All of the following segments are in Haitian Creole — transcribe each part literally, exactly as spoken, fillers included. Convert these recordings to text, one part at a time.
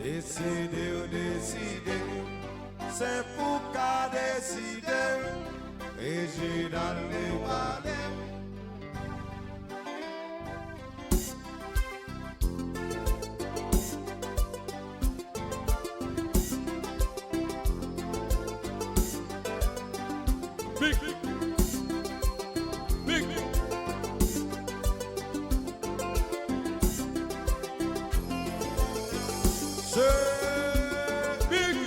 Deside w, deside w, se pou w ka deside w. Reginald te pale w. Big. Big. Se Big.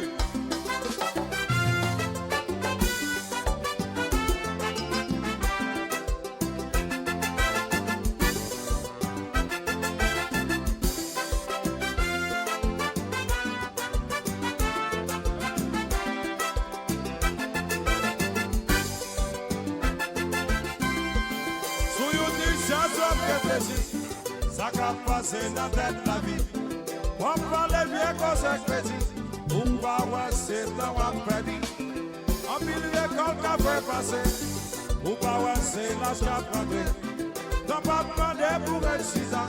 Sou yon ti chèz w ap reflechi sa k ap pase nan tèt lavi. W ap pale vye koze kredi, ou pa wè se tan w ap pèdi. Anpil rekòt ka fè pase, ou pa wè se laj k ap rantre. Tan p ap mande pou rechita,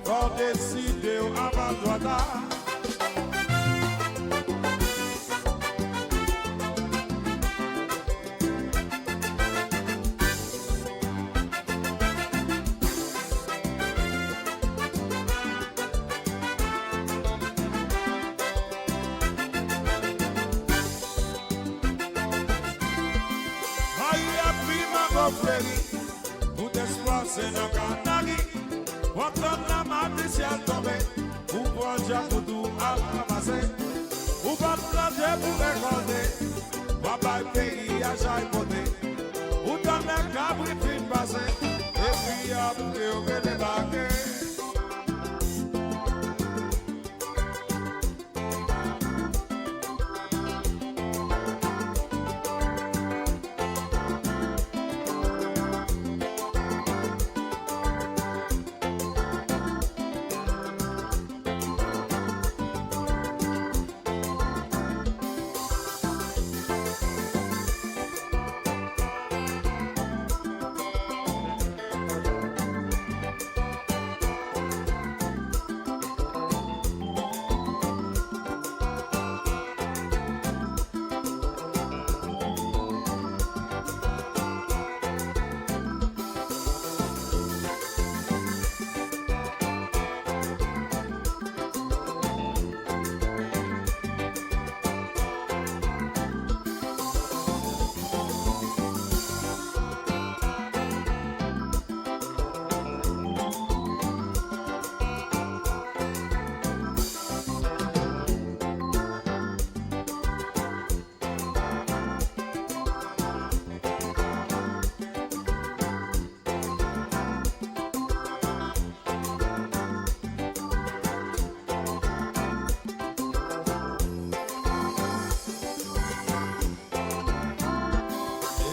fò w deside w avan l twò ta. Mayi ap pi mango fleri, tout espwa se nan kanari. W ap tann lanmadi syèl tonbe, ou pran djak ou tou al ranmase. Ou pa t plante pou rekòlte, w ap bay peyi a chay pote. Ou tann lè kabrit fin pase, epi apre yo ke debake.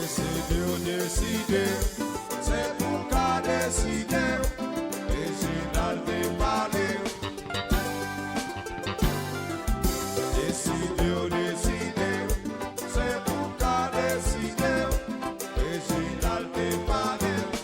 Deside w, deside w, se pou w ka deside w. Reginald te pale w. Deside w, deside w, se pou w ka deside w. Reginald te pale w.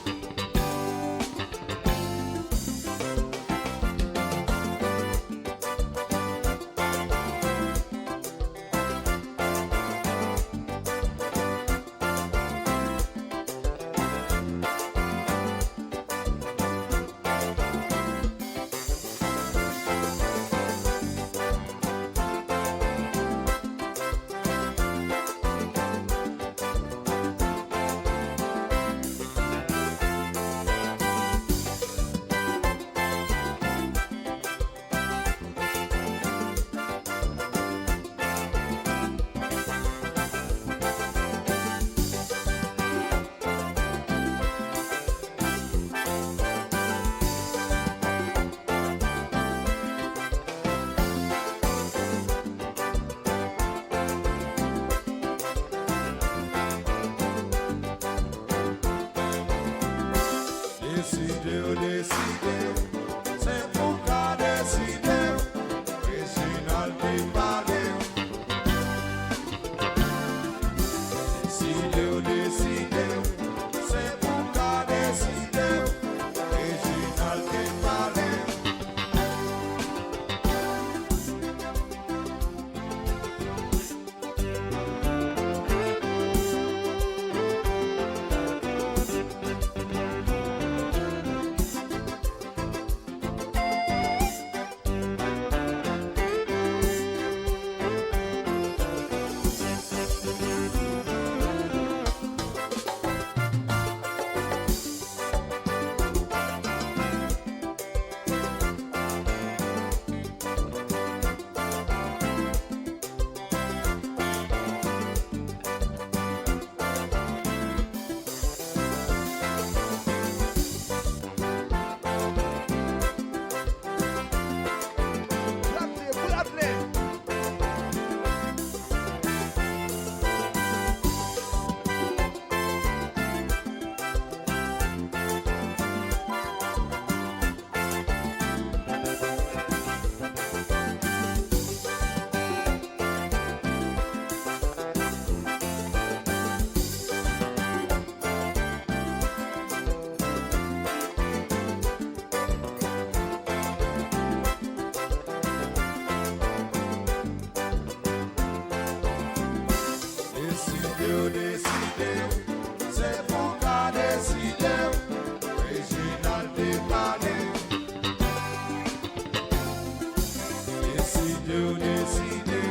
Yo deside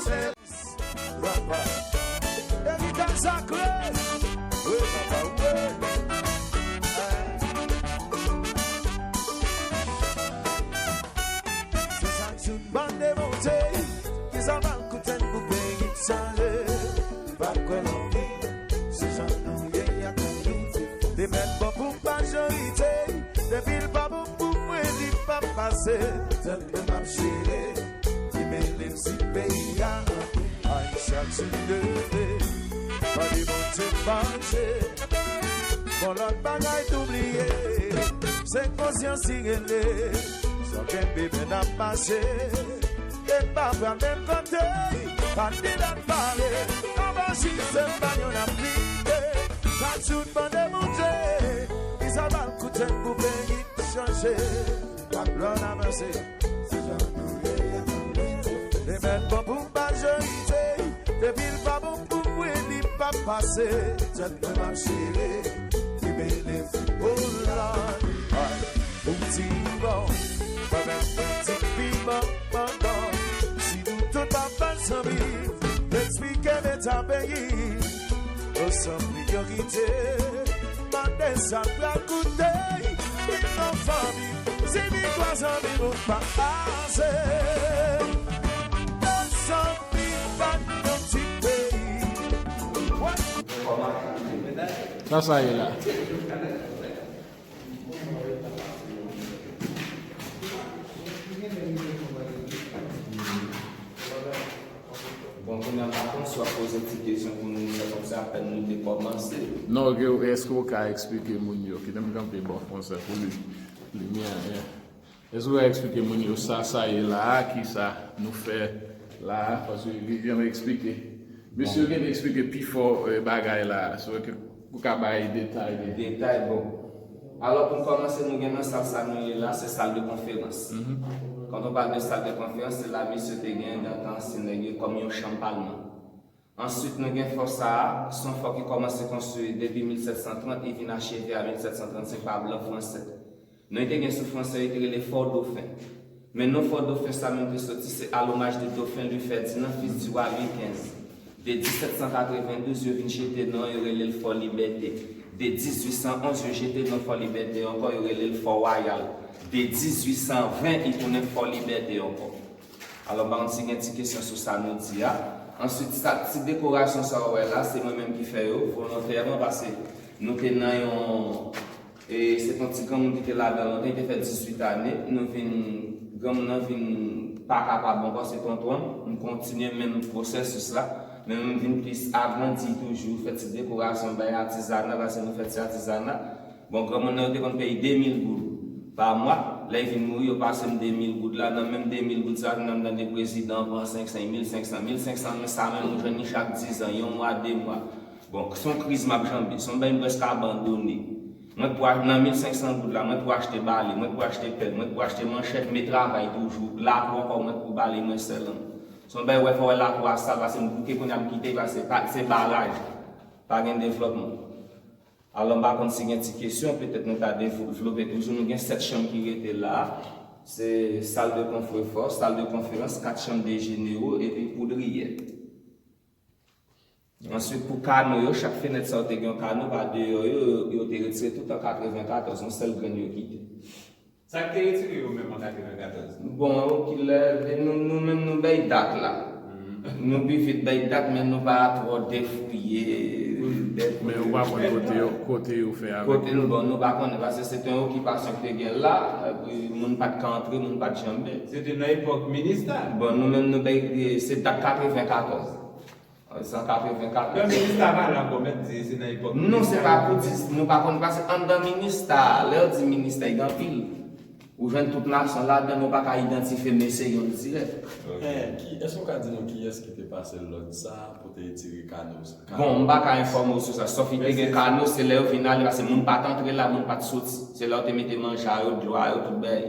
se rapa. Eric Azakre. Wi, papa, wi. Se sa k sou bande monte. Ki sa va koute n pou peyi chanje. Pa kwè nan li. Se jan nou ye a konpli. Li mèt bon pou majorite. Depi l pa bon pou mwen, li p ap pase. Tande m ap jere. Li mele m si peyi a. Ay, chak jou leve. Mande Bondye manje. Bon, lòt bagay tou bliye. Se konsyans ki rele. Sa kenbe men n ap mache. E pa pran menm kote. Pa ni dat pale. Anba sistèm pa yon ap lite. Chak jou n mande Bondye. Ki sa va l koute n pou peyi chanje. Lè n avanse. Li mèt bon pou majorite. Depi l pa bon pou mwen, li p ap pase. Tèt mwen ap chire. Li mele pou la. Ay, ou di bon. Mwen menm mwen di pi bon, bon, bon. Si nou tout pa fè zanmi, eksplike eta peyi. Yo san priyorite. Mande sa pral koute. Pi bon fanmi. Si ni twa zanmi, nou pa ase. Yo san Sa sa ye la? Bon, kounye a, m pa konn si w ap poze ti kesyon pou nou fè kòmsi apèn nou te kòmanse. Non, ok, èske w ka eksplike moun yo? Kite m kanpe bò konsa pou li, limyè a, yeah. Èske w ka eksplike moun yo sa sa ye la a, ki sa nou fè la a? Paske li janm eksplike. Mesye yo genlè eksplike pi fò, eh, bagay la a. So, ke ou ka bay detay de. Detay, bon. Alò, pou n kòmanse, nou gen nan sal sa nou ye la, se sal de konferans. Quand on parle de salle de conférence, se la mesye te gen nan tan ansyen nèg yo kòm yon chanm palman. Answit, nou gen fò sa a, se yon fò ki kòmanse konstwi depi mil sèt san trant, e vin acheve a mil sèt san trannsenk pa blan fransè. Non li te gen sou fransè, yo te rele Fò Dofen. Men non Fò Dofen sa menm te soti, se à l'hommage de dauphin Louis Ferdinand, fils du roi Louis kenz. De disèt san katrevendouz, yo vin jete non, yo rele l Fò Libète. De dizuit san onz, yo jete non Fò Libète ankò, yo rele l Fò Wayal. De dizuit san ven, li tounen Fò Libète ankò. Alò, m pa konn si gen ti kesyon sou sa nou di a. Answit, sa, ti dekorasyon sa w wè la, se mwen menm ki fè yo, volontèman, paske nou te nan yon, e, se te yon ti granmoun ki te ladan lontan, li te fè dizuit ane, nou vin, granmoun nan vin pa kapab ankò, se tonton m, m kontinye menm pwosesis la, men m vin plis agrandi toujou, fè ti dekorasyon, bay atizana, paske nou fè ti atizana. Bon, granmoun nan yo te konn peye de mil goud pa mwa. Lè l vin mouri, yo pase m de mil goud la. Nan menm de mil goud sa, nan m tande prezidan pran senk san, mil senk san, mil senk san, men sa menm ou jwenn li chak diz an, yon mwa, de mwa. Bon, se yon kriz m ap janbe. Se yon bagay m prèske abandone. Mwen pou a-, nan mil senk san goud la, mwen pou achte bale, mwen pou achte pèl, mwen pou achte manchèt, men travay toujou. Lakou ankò, mwen pou bale, mwen sèl an. Se yon bagay, wè, fò wè lakou a sal, paske m bouke kounye a, m kite, paske pa, se baraj. Pa gen devlòpman. Alò, m pa konn si gen ti kesyon, petèt nou ta devlope toujou. Nou gen sèt chanm ki rete la. Se sal de konfrefò, sal de konferans, kat chanm de jenero, epi poudriyè. Answit, pou kano yo, chak fenèt sa yo te gen yon kano pa deyò yo, yo, yo te retire tout an katrevenkatòz, yon sèl grenn yo kite. Sa k te retire yo menm an katrevenkatòz? Bon, kilè, nou, nou menm nou bay dat la. Nou pi vit bay dat, men nou pa twò defouye. Men ou pa konn kote yo, kote yo fè avèk. Kote nou, bon, nou pa konnen, paske se te yon okipasyon ki te gen la, epi moun pa t ka antre, moun pa t janbe. Se te nan epòk minis la? Bon, nou menm nou bay, se dat katrevenkatòz. San katrevenkatòz. Lè minista pa la ankò, mèt di se nan epòk minista. Non, se pa pou di, nou pa konn, paske anndan minista, lè yo di minista, li gen anpil. Ou jwenn tout nasyon ladan, men ou pa ka idantifye mesye yo dirèk. Eh, ki, èske w ka di nou kiyès ki te pase lòd sa pou te retire kano sa? Bon, m pa ka enfòme w sou sa. Sòf li te gen kano, se lè yo vin ale, paske moun pa t antre la, moun pa t soti. Se lè yo te mete manje a yo, dlo a yo, tout bagay.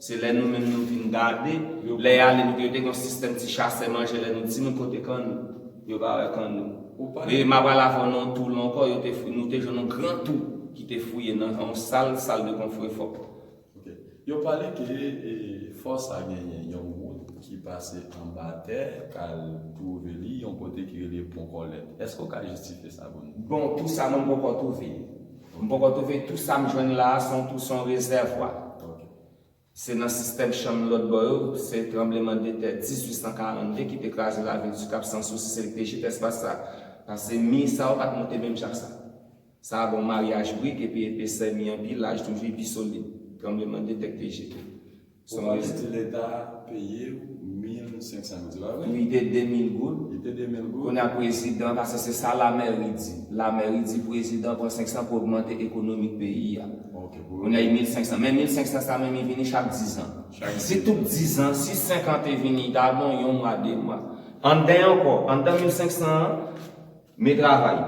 Se lè nou menm nou vin gade, lè y ale, nou te, yo te gen yon sistèm ti chasè manje, lè nou di moun kote kanno, yo pa wè kanno. E m ap al avè w nan yon tou la ankò, yo te fou-, nou te jwenn yon gran tou ki te fouye nan yon sal, sal de konfrefò. Ok. Yo pale ke, e, fò sa genyen yon wout ki pase anba tè, k al twouve li yon kote ki rele Pon Kòlèt. Èske w ka jistifye sa pou nou? Bon, tou sa mwen m poko twouve. M poko twouve tou sa m jwenn la a, se yon tou se yon rezèvwa. Se nan sistèm chanm lòt bò yo, se tranblemanntè dizuit san karannde ki te kraze lavil Dikap San Sousi, se li ki te jete espas sa. Paske mi sa yo pa t monte menm jan sa. Sa a bon maryaj brik epi epesè mi an pi laj toujou epi solid. Tranblemanntè ki te jete. Ou pale di Leta peye w mil senk san goud, se pa vre? Wi, te de mil goud. Li te de mil goud? Kounye a prezidan, paske se sa lamèri di. Lamèri di prezidan pran senk san pou ogmante ekonomik peyi a. Ok, pou Kounye a li mil senk san. Men mil senk san sa menm li vini chak diz an. Chak Si tout diz an, si senk an te vini, li ta bon yon mwa, de mwa. Anndan ankò, anndan mil senk san an, me travay.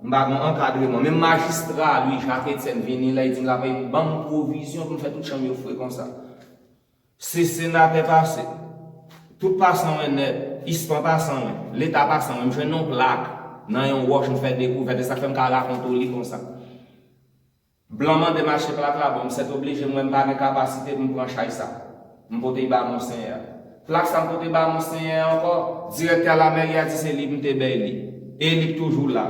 M pa gen ankadreman. Menm majistra, Louis Jacques Etienne, vini la, li di m l ap ban m pwovizyon pou m fè tout chanm yo fre konsa. Se senatè pase. Tout pase anwen nèt, ispan pase anwen, leta pase anwen, m jwenn yon plak nan yon wòch, m fè dekouvèt, e sa k fè m ka rakonte w li konsa. Blan mande m achte plak la, bon, m sètoblije, m wè m pa gen kapasite pou m pran chay sa. M pote l ba Monsenyè. Plak sa m pote ba Monsenyè a ankò, direktè lamèri a di se li m te bay li. E li k toujou la.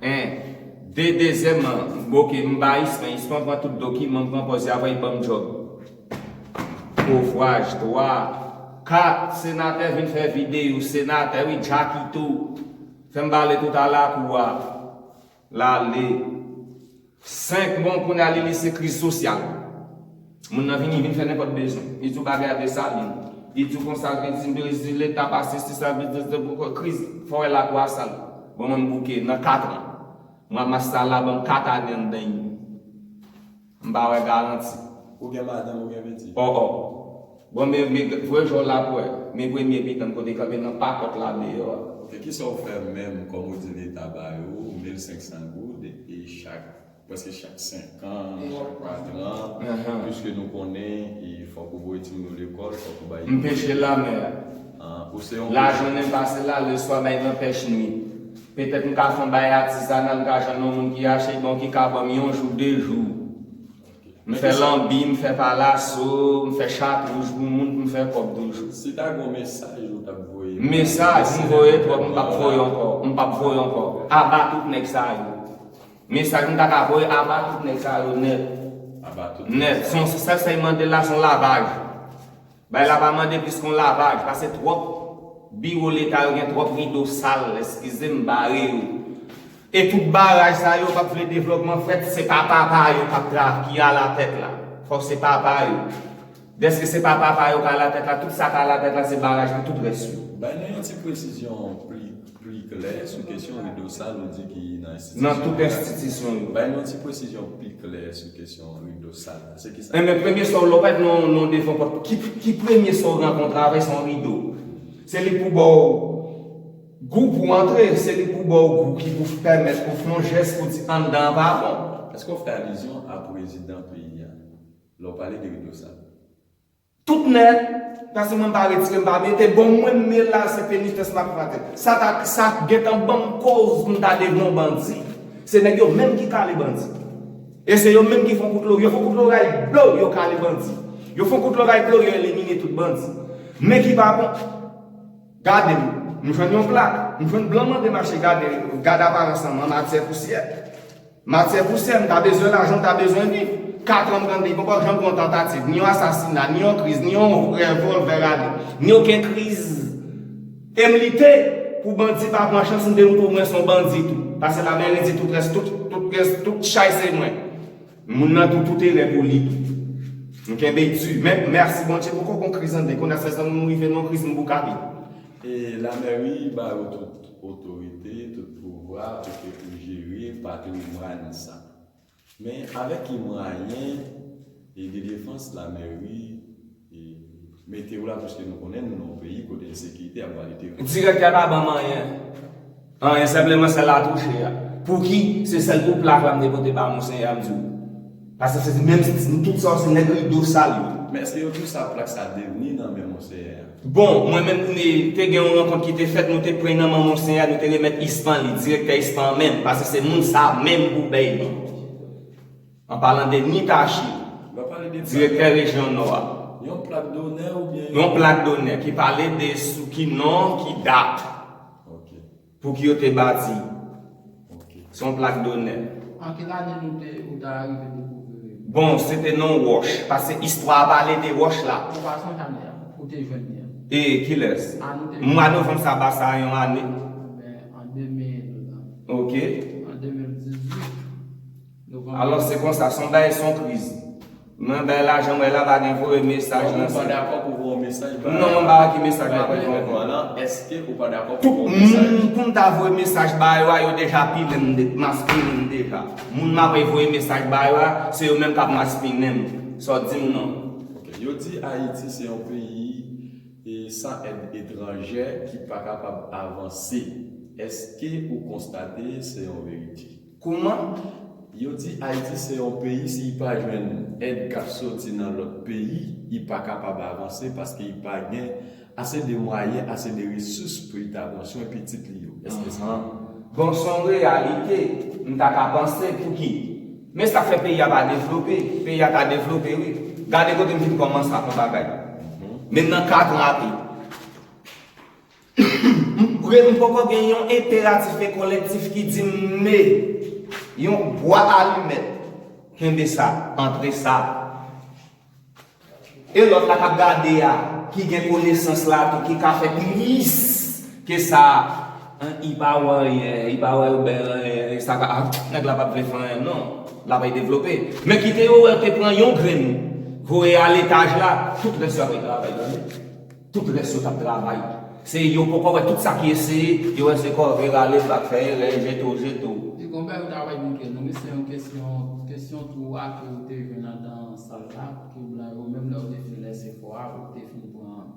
En. De, dezyèmman, m boke, m ba ispan, ispan pran tout dokiman, m pran pòz, y ap ban m djòb. Kovraj, twa, kat, senatè vin fè videyo, senatè, wi, Jacky tou. Fè m pale tout a lakou a. L ale. Senk, bon, kounye a li, li se kriz sosyal. Moun nan vini, vin fè nenpòt bezwen. Li di w bagay a Desalin. Li di w konsa, li di, li di leta pase, se sa, li di, li di, kriz, fò wè lakou a sal. Bon, mwen m bouke, nan kat an. Mwen, mas sa la, ban m kat ane anndan li. M pa wè garanti. Ou gen madanm, ou gen pitit? Oh, oh. Bon, men, men, vre jan w la pou wè. Men premye pitit m kote kanpe nan pakòt la deyò a. Ok, kisa w fè menm, kòm ou di leta ba yo, mil senk san goud, e chak, prèske chak senk an, chak katran, Ahan. Piske nou konnen, e fòk ou voye timoun yo lekòl, fòk ou bay. M peche lamè a. Ah, ou se yon. Lajounen pase la, leswa bay nan pèch nwit. Petèt m ka fè yon bay atizanal, m ka jwenn yon moun ki achte, bon, ki ka ban m yon jou, de jou. M fè lanbi, m fè palaso, m fè chat wouj pou moun, pou m fè kòb toujou. Si ta gen yon mesaj ou t ap voye. Mesaj, m voye twòp, m p ap voye ankò, m p ap voye ankò. Aba tout nèg sa yo. Mesaj m ta ka voye, aba tout nèg sa yo nèt. Aba tout. Nèt. Se yon, se sèl sa y mande la, se yon lavaj. Bay la pa mande plis ke yon lavaj, paske twòp biwo leta yo gen twòp rido sal, eskize m, bare yo. E tout baraj sa yo p ap vle devlòpman fèt, se pa papa yo k ap tra-, ki alatèt la. Fòk se papa yo. Dèske se pa papa yo k alatèt la, tout sa k alatèt la, se baraj li, tout rès yo. Bay nou yon ti presizyon pli, pli klè sou kesyon rido sal ou di ki nan enstitisyon. Nan tout enstitisyon yo. Bay nou yon ti presizyon pli klè sou kesyon rido sal la. Se ki sa? Enben, premye sa w lè w pa nan, nan devan pòt, ki, ki premye sa w rankontre avè se yon rido. Se li pou ba w gou pou antre, se li pou ba w gou ki pou pèmèt ou fè yon jès pou di anndan an pa bon. Èske w fè alizyon a prezidan peyi a lè w pale de rido sal? Tout nèt, paske mwen m pa retire, m pa mete, bon, mwen m la, se penitans m ap fè. Sa ta, sa gentan ban m koz pou m ta devni yon bandi. Se nèg yo menm ki kale bandi. E se yo menm ki fè yon kout loray, yo fè yon kout loray blow, yo kale bandi. Yo fè yon kout loray blow, yo elimine tout bandi. Men ki pa bon, gade m, m jwenn yon plak, m jwenn blan mande mache gade, gade aparans lan m an matyè pousyè. Matyè pousyè, m ta bezwen lajan, m ta bezwen viv. Katran m gade, poko janm gen yon tantativ, ni yon asasina, ni yon kriz, ni yon revòlvè rale, ni okenn kriz. E m lite pou bandi pa pran chans, m demontre w mwen se yon bandi tou. Paske lamèri di tout rès, tout, tout rès, tout chay se mwen. Moun nan tou, tout erè pou li tou. M kenbe di, men mèsi Bondye, poko gon kriz anndan. Kounye a se zanmi m rive nan kriz, m boukapi. E lamèri ba yo tout otorite, tout pouvwa pou ke pou jere patrimwàn sa. Men avèk ki mwayen e de defans lamèri e mete w la, paske nou konnen nou nan yon peyi kote ensekirite ap valite. Direktè pa ban m anyen. Anyen, senpleman sèl atouche a. Pou ki? Se sèl pou plak la m te pote ba Monseyè a, m di w. Paske se menm si nou tout sa yo se nèg rido sal yo. Men èske yo di w sa plak sa devni nan men Monseyè a? Bon, mwen menm, te gen yon rankont ki te fèt, nou te pran nan men Monseyè a, nou te remèt ispan li, direktè ispan an menm, paske se moun sa menm pou bay li. An palan de Nita Achille, Lè w pale de direktè rejyon Nò a. Yon plak donè oubyen Yon plak donè ki pale de sou ki non, ki dat, Ok. Pou ki yo te bati. Ok. Se yon plak donè. An ki lane nou te ou ta rive dekouvri? Bon, se te nan wòch, paske istwa a pale de wòch la. Ou pa sonje ane a ou te jwenn li a? E kilès? A nou te Mwa novanm sa ba sa yon ane. Ben, an de mil, Ok. An de mil dizuit, novanm. Alò se konsa, se yon bagay, se yon kriz. Mwen bay lajan mwen la, pa gen voye mesaj Ou nan pa se. dakò pou voye yon mesaj ba Non, mwen pa ki mesaj mwen voye. Mwen la, èske ou pa dakò pou Tout voye yon mesaj? moun pou m ta voye mesaj ba yo a, yo deja pile m, de- maspinen m deja. Moun m ap voye mesaj ba yo a, se yo menm k ap maspinen m. Sa w di m non. Ok. Yo di Ayiti se yon peyi e san èd etranjè ki pa kapab avanse. Èske ou konstate se yon verite? Kouman? Yo di Ayiti se yon peyi, si li pa jwenn èd k ap soti nan lòt peyi, li pa kapab avanse paske li pa gen ase de mwayen, ase de resous pou li ta pran swen pitit li yo. Èske sa? Bon, se yon reyalite, m ta ka panse pou ki. Men sa k fè peyi a pa devlope, peyi a ka devlope wi. Gade kote m fin kòmanse ak yon bagay. Men nan kat an apre. M poko gen yon enperatif e kolektif ki di m men yon bwa alimèt. Kenbe sa, antre sa. E lòt la k ap gade a, ki gen konesans la tou, ki ka fè plis ke sa. An, i pa wè anyen, i pa wè yo bèl anyen, e sa ka, ah, nèg la pa vle fè anyen, non. L ap devlope. Men kite yo wè te pran yon grenn, voye al etaj la, tout rès yo ap travay, tande. Tout rès yo t ap travay. Se yo poko wè tout sa ki eseye, yo wè se kòve, rale bak, fè erè, jete w, jete w. Li gon bagay ou ta wè byen ke nou, men se yon kesyon, kesyon twou a ke ou te jwenn andan sal la, ke blan yo, menm lè ou te fin lèse fò a, ou te fin pran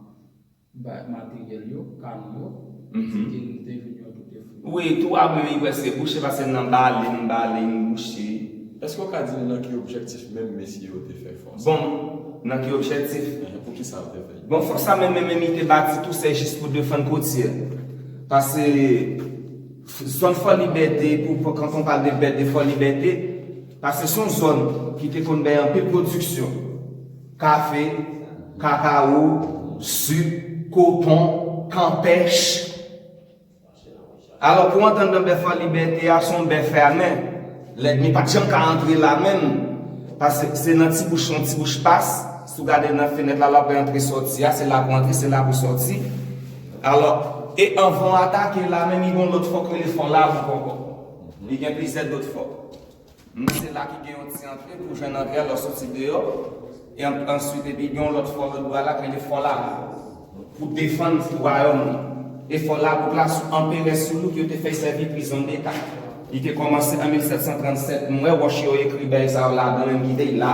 ba- materyèl yo, kann yo, se ke nou te jwenn yo tout efou. Wi, twou a menm li prèske bouche, paske nan bale, m bale, m bouche. Èske w ka di nou nan ki objektif menm mesye yo te fè fò sa? Bon, nan ki objektif? Ehe, pou ki sa yo te fè? Bon, fò sa menm, menm, menm, li te bati tou, se jis pou defann kote. Paske zòn Fò Libète, pou, pou, kan on pale de bèt de Fò Libète, paske se yon zòn ki te konn bay anpil pwodiksyon. Kafe, kakawo, sik, koton, kanpèch. Alò, pou antre anndan bè Fò Libète a, se yon bè fèmen. Lènmi pa t janm ka antre la menm. Paske se nan ti bouch, yon ti bouch pas. Si w gade nan fenèt la, lè w ap antre sòti a, se la pou antre, se la pou sòti. Alò, e anvan w atake la menm, li gen yon lòt fò k rele Fò Labou ankò. Li gen plizyè dòt fò. Men se la ki gen yon ti antre pou jwenn antre a lè w soti deyò. E an- answit, epi gen yon lòt fò lòt bò a la k rele Fò Labou. Pou defann wayòm nan. E Fò Labou la sou anperè Soulouk yo te fè sèvi prizon deta. Li te kòmanse an mil sèt san trannsèt. M wè wòch yo ekri bagay sa yo ladan, menm kite l la.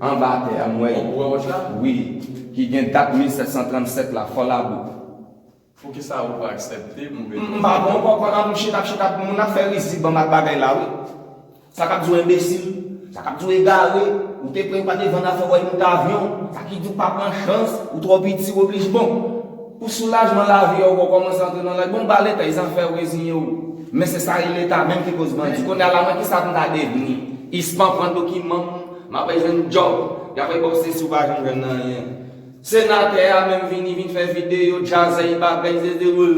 Anba tè a, m wè. Ou wè wòch la? Wi. Ki gen dat mil sèt san trannsèt la, Fò Labou. Poukisa ou pa aksepte pou mete M pa bon, m pa konn ap chita, ap chita, moun ap fè rizib ban m ak bagay la, wi. Sa k ap di w enbesil, sa k ap di w egare, ou te pran yo pa te vann afè w al moute avyon, sa ki di w pa pran chans, ou twò piti, w oblije, bon. Pou soulajman lavi a, ou kòmanse antre nan laj, bon, ba Leta, zafè w reziye w. Men se sa rele Leta menm ki koz bandi. Kounye a la, mwen, kisa m ta devni? Ispan pran dokiman m, m ap al jwenn djòb. Y ap al ba w sesi, ou pa janm jwenn anyen. Senatè a menm vini, vin fè videyo, djazèy, bagay, zeze, wè.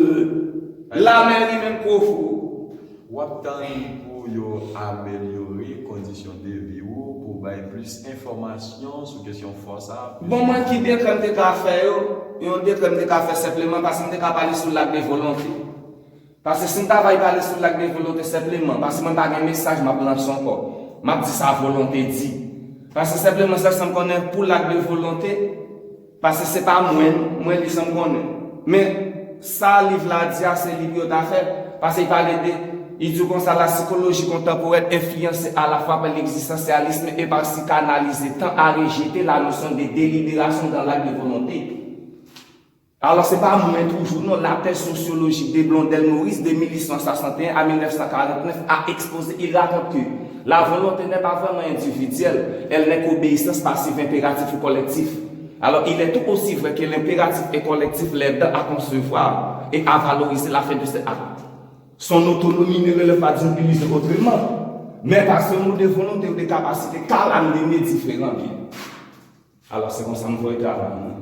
Lamè li menm kofou. W ap tann pou yo amelyore kondisyon de vi ou, pou bay plis enfòmasyon sou kesyon fò sa a? Bon, mwen ki dekrè m te ka fè yo, yon dekrè m te ka fè senpleman paske m te ka pale sou lak de volonte. Paske si m ta va pale sou lak de volonte senpleman, paske mwen pa gen mesaj m ap lanse ankò. M ap di sa volonte di. Paske senpleman sèl sa m konnen pou lak de volonte, paske se pa mwen, mwen li sa m konnen. Men sa liv la di a, se li pou yo ta fè. Paske li pale de, li di w konsa, la psychologie contemporaine influencée à la fois par l'existentialisme et par psychanalyse tend à rejeter la notion de délibération dans l'acte de volonté. Alors, c'est pas mwen toujours, non, la thèse sociologique de Blondel Maurice de mil uit san swasanteyen a mil nèf san karantnèf a exposé, il raconte que la volonté n'est pas vraiment individuelle, elle n'est qu'obéissance passive impératif ou collectif. Alors, il est tout aussi vrai que l'impératif est collectif, l'aidant à concevoir et à valoriser la fin de cet acte. Son autonomie ne relève pas d'une illusion autrement, mais par ce mot de volonté ou de capacité, car l'âme n'en est différent bien. Alò, se konsa m voye travay mwen.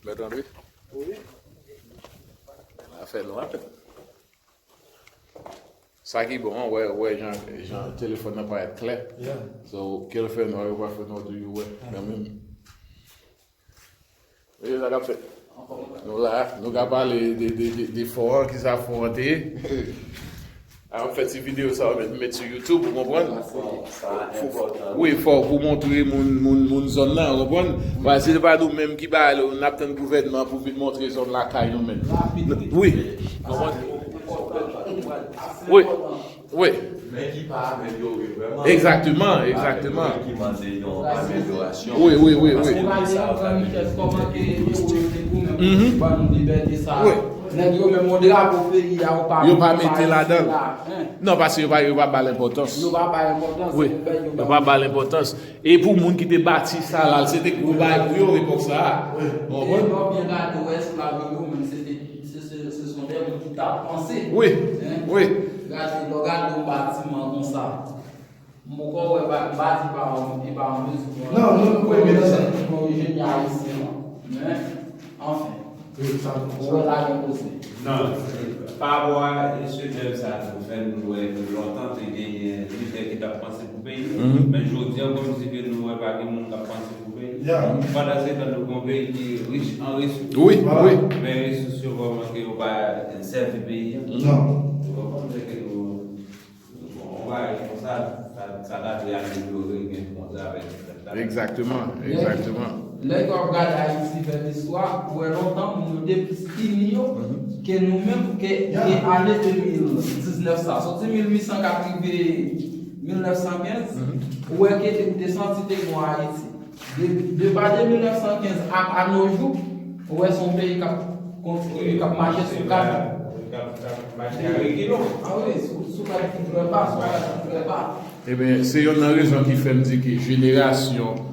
Mèt André? Wi. Afè nou a. Sa ki bon an, wè, wè jan, jan telefòn nan parèt klè. Yeah. So, ke l fè nwa, yo pa fè nwa tou, yo wè. Kanmenm. Mesye, sa k ap fèt? Nou la, nou ka pale de, de, de, de fò an, ki sa fò an te ye. A, m fè ti videyo sa, m met, met sou YouTube, ou konprann? Sa enpòtan. Wi, fò pou montre moun, moun, moun zòn nan, ou konprann? Paske se pa nou menm ki ba, n ap tann gouvènman pou vin montre zòn lakay nou menm. Wi. Konprann? Wi. Wi. Men ki pa amelyore vrèman. Egzakteman, egzakteman. Ki mande yon amelyorasyon. Wi, wi, wi, wi. Paske sa yo ka vin touristik. Mhm. Wi. Nèg yo menm yon drapo peyi a, yo pa, yo pa mete ladan l. Non, paske yo pa, yo pa ba l enpòtans. Yo pa ba l enpòtans. Wi. Yo pa ba l enpòtans. E pou moun ki te bati sa la, se te gwo bagay pou yo epòk sa a. Wi. Ou konprann? E lè w byen gade, w wè esklav yo, yo menm, se te, se, se, se son de moun ki t ap panse. Wi. Wi. Gade, lè w gade yon batiman konsa. M poko wè, pa, m pa di pa, e pa yon mezi pou... Non, non, non, non, non. Yon jeni ayisyen, non. Men, anfen. Wi, sa, sa. Ou wè sa gen koze. Non, pa rapò a, e se dèv sa tou fè, nou wè lontan te genyen lidè ki t ap panse pou peyi. Mhm. Men jodi a, kòmsi ke nou wè pa gen moun k ap panse pou peyi. Yeah. Pandan se tan, nou gen yon peyi ki rich an resous. Wi, wi. Men resous yo vrèman ke yo pa sèvi peyi a. Non. Ou konprann ke nou Bon, yon bagay konsa, sa, sa ta dwe amelyore, gen kontre avèk sa. Egzakteman, egzakteman. Lè ke w ap gade Ayiti fè listwa, ou wè lontan moun yo te plis ini yo ke nou menm, ke, ke ane de mil diznèf sa. Soti mil uit san kat rive mil nèf san kenz, ou wè ke te, ou te santi te gen yon Ayiti. De, de pa de mil nèf san kenz a, a no jou, ou wè se yon peyi k ap kontinye, k ap mache sou kat. K ap, k ap mache a rekilon. A wi, sou, sou kat ki trè ba, sou kat ki trè ba. Ebyen, se yonn nan rezon ki fè m di ke jenerasyon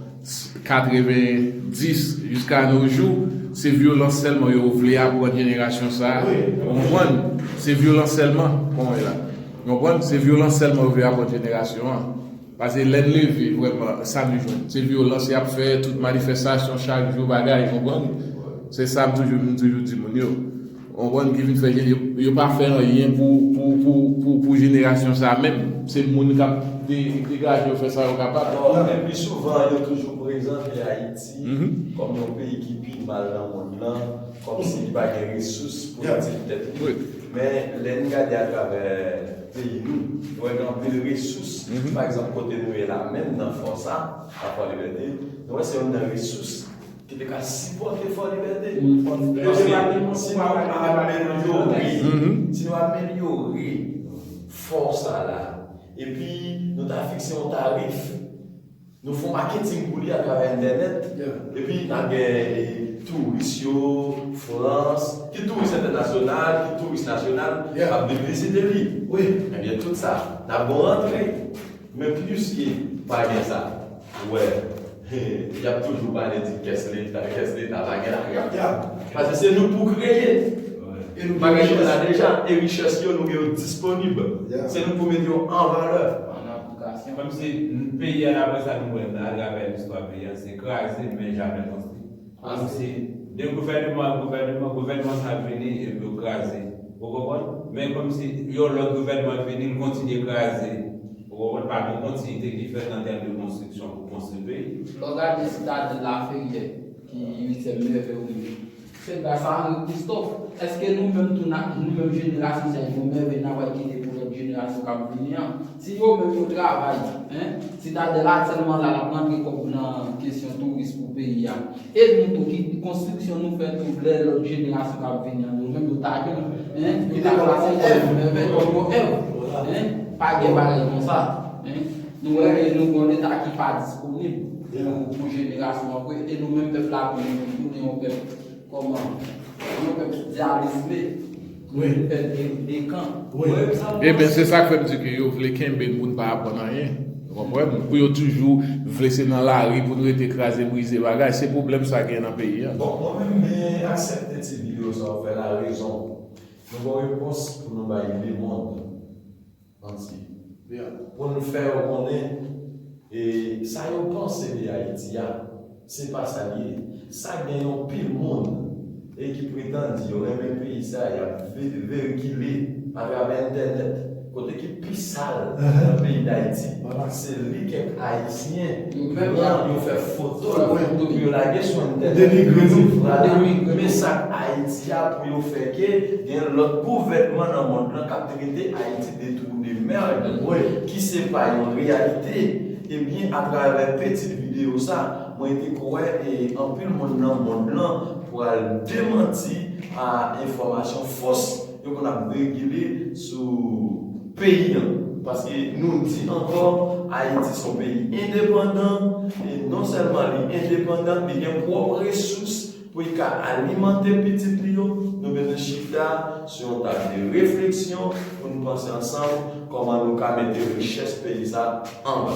katreven dis jiska no jou, se vyolans sèlman yo vle aprann jenerasyon sa a. Ou konprann? Se vyolans sèlman, kòman e la. Ou konprann? Se vyolans sèlman yo vle aprann jenerasyon an. Paske lè n leve, vrèman, sa nou jwenn. Se vyolans y ap fè, tout manifestasyon chak jou, bagay, ou konprann? Se sa m toujou, m toujou di moun yo. Ou konprann, ki vin fè yo, yo pa fè anyen pou, pou, pou, pou, pou jenerasyon sa a menm. Se moun k ap de-, degaje yo fè sa yo kapab. Alò, men pli souvan, yo toujou prezante Ayiti kòm yon peyi ki pi mal nan mond lan, kòmsi li pa gen resous pou li di tèt li. Men, lè n gade atravè peyi nou, nou wè gen anpil resous. Pa egzanp, kote nou ye la, menm nan Fò sa, a Fò Libète, nou wè se youn nan resous ki te ka sipòte Fò Libète. Paske si nou amelyore, si nou amelyore Fò sa la, epi nou ta fikse yon tarif, nou fè yon maketing pou li atravè entènèt. Epi n ap gen, e, touris yo, Frans, ki touris entènasyonal, ki touris nasyonal, k ap vin vizite li. Ebyen, tout sa, n ap gen yon rantre. Men plis ke pa gen sa, ou wè, y ap toujou pale di kès Leta, kès Leta pa gen lajan. Paske se nou pou kreye. E nou pa gen la deja, e richès yo, nou gen yo disponib. Se nou pou mete yo an valè. An aplikasyon. Kòmsi peyi a, daprè sa nou wè atravè listwa peyi a, se kraze, men jamè konstwi. Kòmsi de gouvènman an gouvènman, gouvènman sa vini epi yo kraze. Ou konprann? Men kòmsi yon lòt gouvènman vini, l kontinye kraze. Ou konprann? Pa gen kontinite ki fèt an tèm de konstriksyon pou konstwi peyi. Lè w gade Sitadèl Laferyè ki uityèm mèvèy ou menm, se gras a Henri Christophe. Èske nou menm tou, n a, nou menm jenerasyon sa a, nou mèvèy n a pral kite pou lòt jenerasyon k ap vini an? Si yo menm yo travay, en, Sitadèl la sèlman la, l ap rantre kòb nan kesyon touris pou peyi a. E nou tou, ki konstriksyon nou fè tou, lè lòt jenerasyon k ap vini an, yo menm yo ta gen, en, yo ta pase kòb yo mèvèy, kòb yo èv, en, pa gen bagay konsa, en. Nou wè ke nou gen yon Leta ki pa disponib pou, pou jenerasyon an vre, e nou menm pèp la tou, nou menm tou, nou yon pèp kòman, yon pèp dyabizme, nou pèp de, de kan. Ebyen, se sa k fè m di ke yo vle kenbe n pou n pa aprann anyen. Ou konprann? Pou yo toujou vle se nan lari pou n rete kraze, brize bagay. Se pwoblèm sa gen nan peyi a. Bon, mwen menm, mwen aksepte ti videyo sa w fè la, rezon. Nou ba w repons pou nou bay lemonn antye. Pou n fè yo konnen, e, sa yo panse de Ayiti a, se pa sa l ye. Sa gen yon pil moun, e, ki pretann di yo renmen peyi sa, y ap ve-, veyikile atravè entènèt, kote ki pi sal nan peyi Dayiti. Se li kèk Ayisyen yo pran, yo fè foto l pou yo lage sou entènèt, pou yo di, vwala, men sa k Ayiti a, pou yo fè ke gen lòt gouvènman nan mond lan k ap trete Ayiti de trou de mèd, ki se pa yon reyalite. Ebyen, atravè pitit videyo sa, mwen te kwè, e, anpil moun nan mond lan pral demanti a enfòmasyon fos yo konn ap veyikile sou peyi an. Paske nou di ankò, Ayiti se yon peyi endepandan, e non sèlman li endepandan, li gen pwòp resous pou li ka alimante pitit li yo. Nou bezwen chita sou yon tab de refleksyon pou nou panse ansanm kòman nou ka mete richès peyi sa anba.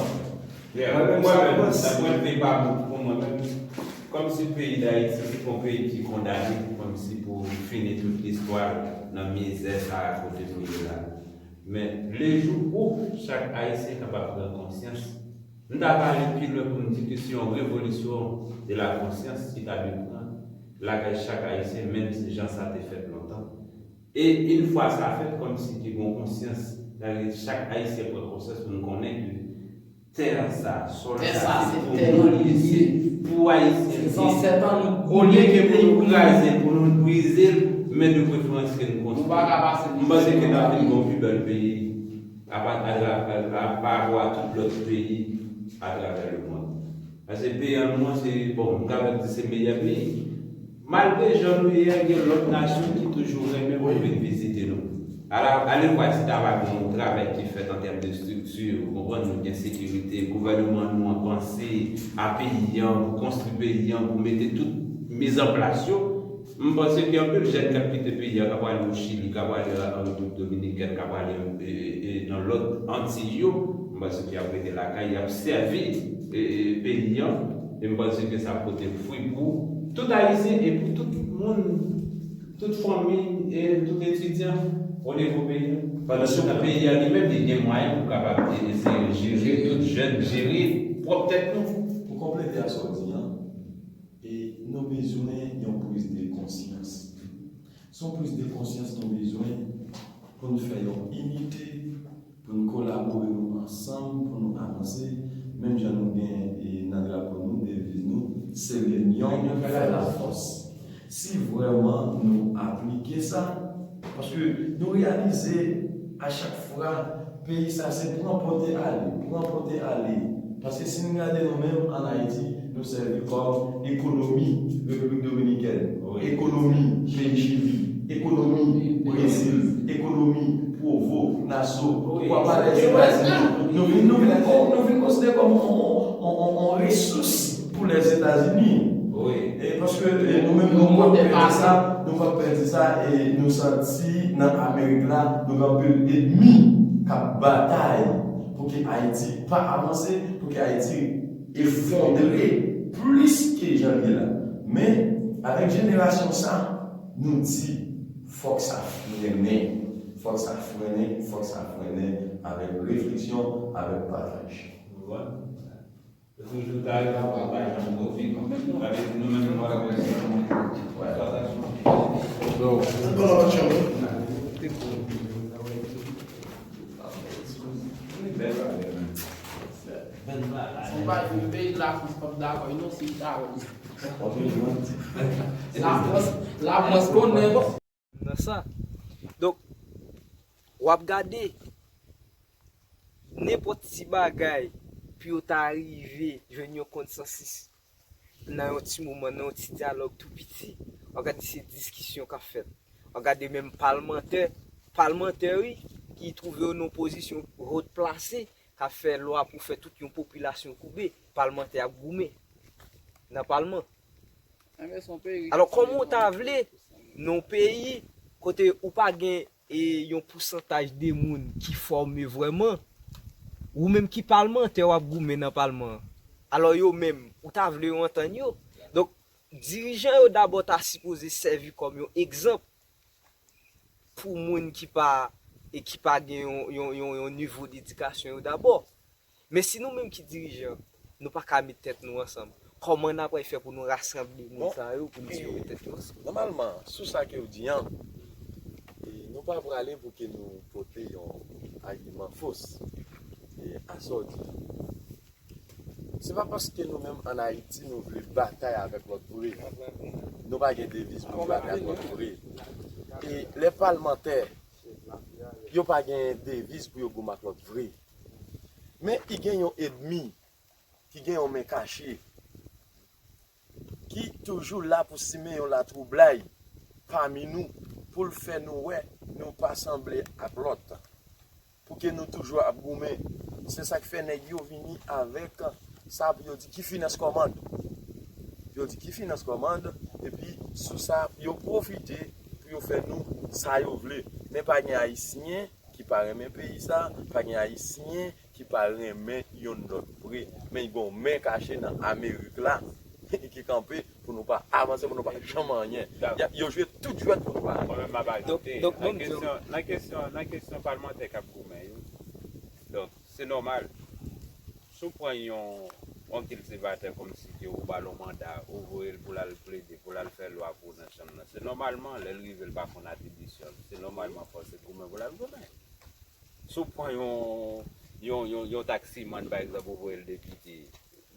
Yeah, mwen menm, nan pwennvi pa m, pou mwen menm, kòmsi peyi Dayiti se yon peyi ki kondane, kòmsi pou fini tout listwa l nan mizè sa a kote nou ye la. Men, le jou où chak Ayisyen kapab pran konsyans, m ta ka ale pi lwen pou m di ke se yon revolisyon de la konsyans ki ta dwe pran lakay chak Ayisyen, menm si jan sa te fèt lontan. E yon fwa sa fèt, kòmsi ke gen yon konsyans, sa vle di chak Ayisyen pran konsyans pou n konnen ke tè sa, sòl sa, se pou nou li ye, se pou Ayisyen li ye. Olye ke pou nou kraze l, pou nou brize l, men de preferans ke nou konstwi. M panse ke n ap vin gen yon pi bèl peyi, apa, apa, apa tout lòt peyi atravè lemonn. Paske peyi an nou an, se, bon, m kapab di se meyè peyi. Malgre jan nou ye a, gen lòt nasyon ki toujou renmen pou vin vizite nou. Ala, ale vwa si ta va gen yon travay ki fèt an tèm de estrikti, ou konprann, nou gen sekirite, gouvènman nou an panse a peyi an, pou konstwi peyi an, pou mete tout mizanplas yo. M panse ke anpil jèn k ap kite peyi a, k ap ale o Chili, k ap ale an Repiblik Dominikèn, k ap ale, e, e, e, nan lòt Antiy yo, m panse ke y ap rete lakay, y ap sèvi, e, e, peyi an, e m panse ke sa ap pote fwi pou tout Ayisyen e pou tout moun, tout fanmi, e tout etidyan o nivo peyi an. Pandan se tan, peyi an li menm, li gen mwayen pou kapab eseye jere tout jèn, jere pwòp tèt nou. Pou konplete a sa w di an, e nou bezwen yon priz de konsyans. Se yon priz de konsyans nou bezwen pou n fè yon inite, pou n kolabore nou ansanm, pou nou avanse, menm jan nou gen, e, nan drapo nou, deviz nou, se l'union fait la force. Si vrèman nou aplike sa, paske nou reyalize a chak fwa, peyi sa se pran pote ale, pran pote ale. Paske si n gade nou menm ann Ayiti, nou sèvi kòm ekonomi Repiblik Dominikèn, ekonomi peyi Chili, ekonomi Brezil, ekonomi Pwovo, Naso, pwa palè Etazini. Nou vin, nou vin, nou vin konsidere kòm yon, yon, yon, yon resous pou Lèzetazini. E paske, e, nou menm, nou p ap pèdi sa, nou p ap pèdi sa, e nou santi nan Amerik la, nou gen anpil ènmi k ap batay pou ke Ayiti pa avanse, pou ke Ayiti efondre plis ke jan l ye la. Men, avèk jenerasyon sa, nou di, fòk sa frennen, fòk sa frennen, fòk sa frennen, Avèk refleksyon, avèk pataj. Nan sa. Donk, w ap gade nenpòt ti bagay pou yo ta rive jwenn yon konsansis nan yon ti moman, nan yon ti dyalòg tou piti, w ap gade se diskisyon k ap fèt. W ap gade menm palmantè, palmantè wi, ki twouve yo nan yon pozisyon wotplase, k ap fè lwa pou fè tout yon popilasyon koube, palmantè ap goumen nan palman. Alò, kòman w ta vle nan yon peyi kote ou pa gen e yon pousantaj de moun ki fòme vrèman, ou menm ki palmantè w ap goumen nan palman an. Alò yo menm, ou ta vle yo antann yo. Donk, dirijan yo dabò ta sipoze sèvi kòm yon egzanp pou moun ki pa e ki pa gen yon, yon, yon, yon nivo dedikasyon yo dabò. Men si nou menm ki dirijan, nou pa ka met tèt nou ansanm, kòman n ap fè pou nou rasanble moun sa yo pou n di yo met tèt yo ansanm? Nòmalman, sou sa ke w di an, e nou pa prale pou ke nou pote yon agiman fos. E a sa w di an. Se pa paske nou menm ann Ayiti nou vle batay avèk lòt vre. Nou pa gen deviz pou nou batay ak lòt vre. E lè palmantè, yo pa gen deviz pou yo goumen ak lòt vre. Men i gen yon ènmi ki gen yon men kache, ki toujou la pou simen yon latwoublay pami nou, pou l fè nou wè nou pa sanble ak lòt, pou ke nou toujou ap goumen. Se sa k fè nèg yo vini avèk sa pou yo di ki finans kòmand. Pou yo di ki finans kòmand, epi sou sa, yo pwofite pou yo fè nou sa yo vle. Men pa gen Ayisyen ki pa renmen peyi sa, pa gen Ayisyen ki pa renmen yonn lòt vre. Men gen yon men kache nan Amerik la ki kanpe pou nou pa avanse, pou nou pa janm anyen. Yo jwe tout jwèt pou nou pa avanse. Mwen menm m ap ajoute, nan kesyon, nan kesyon, nan kesyon palmantè k ap goumen yo, donk, se nòmal. Si w pran yon, yon kiltivatè kòmsi ke ou ba l yon manda, ou voye l pou l al plede, pou l al fè lwa pou ou nan chanm nan, se nòmalman, lè l rive, l pa konn atribisyon l. Se nòmalman fòse goumen pou l al goumen. Si w pran yon, yon, yon, yon taksimann, pa egzanp, ou voye l depite,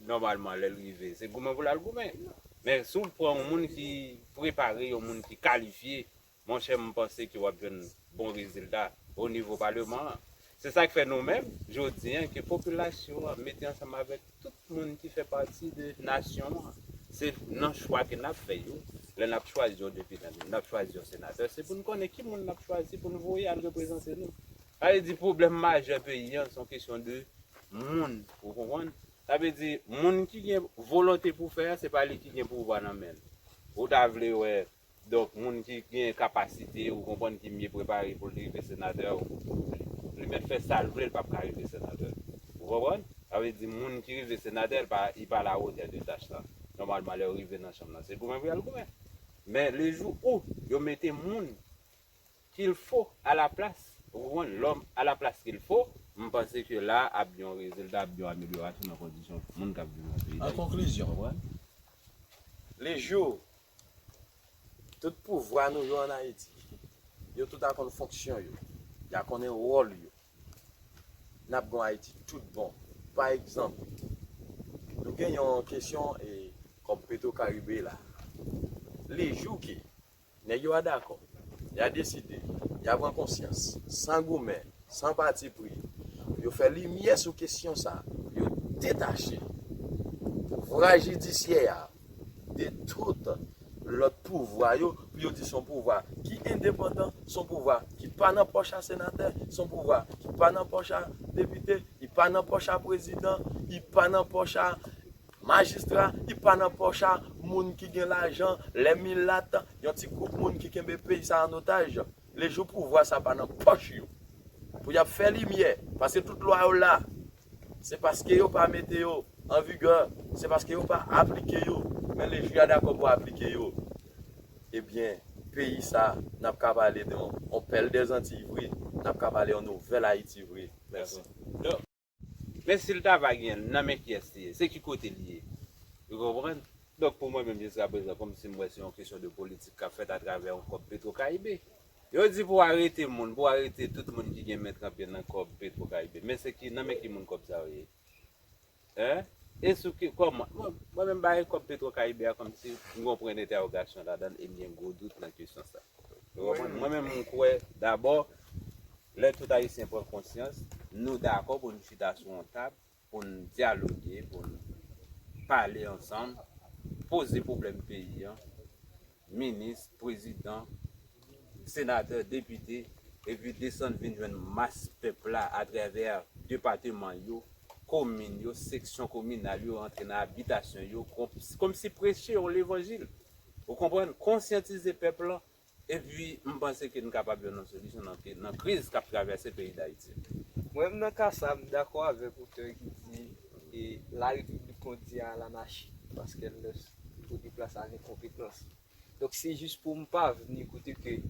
nòmalman, lè l rive, se goumen pou l al goumen. Men si w pran yon moun ki prepare, yon moun ki kalifye, monchè, m panse ke w ap jwenn bon rezilta o nivo paleman an. Se sa k fè nou menm, jodi a, ke popilasyon an mete ansanm avèk tout moun ki fè pati de nasyon an. Se nan chwa ke n ap fè yo. Lè n ap chwazi yon depite, n ap chwazi yon senatè, se pou n konnen ki moun n ap chwazi pou n voye al reprezante nou. Sa vle di pwoblèm majè peyi an, se yon kesyon de moun, ou konprann? Sa vle di moun ki gen volonte pou fè a, se pa li ki gen pouvwa nan men l. Ou ta vle wè, donk, moun ki gen kapasite, ou konprann, ki mye prepare pou l rive senatè, li mèt fè sa l vle, l p ap ka rive senatè. Ou konprann? Sa vle di moun ki rive senatè, li pa, li pa la wotè de tach la. Nòmalman, lè yo rive nan chanm nan, se goumen pou y al goumen. Men le jou ou yo mete moun qu'il faut à la place, ou konprann, l'homme à la place qu'il faut, m panse ke la ap gen yon rezilta, ap gen yon amelyorasyon nan kondisyon moun k ap viv nan peyi Dayiti. An konklizyon, le jou tout pouvwa nou yo ann Ayiti, yo tout a konn fonksyon yo, y a konnen wòl yo, n ap gen yon Ayiti tout bon. Pa egzanp, nou gen yon kesyon e kòb Petro Caribe la. Le jou ke nèg yo a dakò, y a deside, y a pran konsyans, san goumen, san patipri, pou yo fè limyè sou kesyon sa, pou yo detache pouvwa jidisyè a de tout lòt pouvwa yo, pou yo di se yon pouvwa ki endepandan, se yon pouvwa ki pa nan pòch a senatè, se yon pouvwa ki pa nan pòch a depite, li pa nan pòch a prezidan, li pa nan pòch a majistra, li pa nan pòch a moun ki gen lajan, lè milat, yon ti gwoup moun ki kenbe peyi sa an otaj. Le jou pouvwa sa pa nan pòch yo, pou y ap fè limyè, paske tout lwa yo la, se paske yo pa mete yo an vigè, se paske yo pa aplike yo. Men le jou y a dakò pou aplike yo, ebyen, peyi sa, n ap ka pale de yon, yon pèl dèzantiy vre, n ap ka pale yon nouvèl Ayiti vre. Mèsi. Men si l ta va gen, nan men kiyès li ye? Se ki kote li ye? Ou konprann? Donk, pou mwen menm, jiskaprezan, kòmsi m wè se yon kesyon de politik k ap fèt atravè yon kòb Petro Caribe. Yo di pou arete moun, pou arete tout moun ki gen men tranpe nan kòb Petro Caribe. Men se ki, nan men ki moun kòb sa yo ye? Hein? E sou ki, kòman? Mwen, mwen menm, m ba kòb Petro Caribe a kòmsi m gen yon pwen dentèwogasyon ladan l e m gen gwo dout nan kesyon sa. Ou konprann? Mwen menm, m kwè, dabò, lè tout Ayisyen pran konsyans, nou dakò pou n chita sou yon tab, pou n dyaloge, pou n pale ansanm, poze pwoblèm peyi an, minis, prezidan, senatè, depite, epi desann vin jwenn mas pèp la atravè depatman yo, komin yo, seksyon kominal yo, antre nan abitasyon yo, kòm, kòmsi preche yon levanjil. Ou konprann? Konsyantize pèp lan, epi m panse ke n kapab jwenn yon solisyon nan, nan kriz k ap travèse peyi Dayiti. Mwen menm nan ka sa, m dakò avèk otè ki di e la repiblik kondi a lanachi, paske l lès pou deplase a lenkonpetans. Donk se jis pou m pa vini kote ke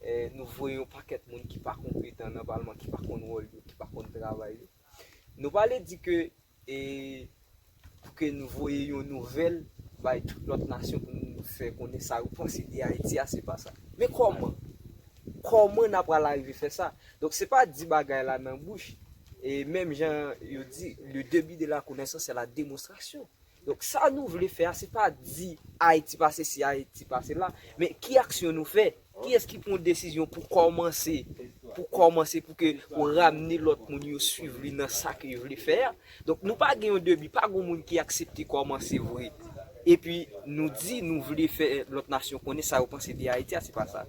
eh, nou voye yon pakèt moun ki pa konpetan nan palman, ki pa konn wòl yo, ki pa konn travay yo. Nou pa vle di ke e, pou ke nou voye yon nouvèl bay tout lòt nasyon pou nou fè konnen sa yo panse de Ayiti a, se pa sa. Men kòman? Kòman n ap pral arive fè sa? Donk se pa di bagay la nan bouch. E menm jan yo di, le début de la connaissance c'est la démonstration. Donk sa nou vle fè a, se pa di Ayiti pa sesi, Ayiti pa sela, men ki aksyon nou fè? Kiyès ki pran desizyon pou kòmanse, pou kòmanse pou ke pou ramne lòt moun yo swiv li nan sa ke yo vle fè a? Donk nou pa gen yon debi, pa gen moun ki aksepte kòmanse vre. Epi nou di nou vle fè lòt nasyon konnen sa yo panse de Ayiti a, se pa sa.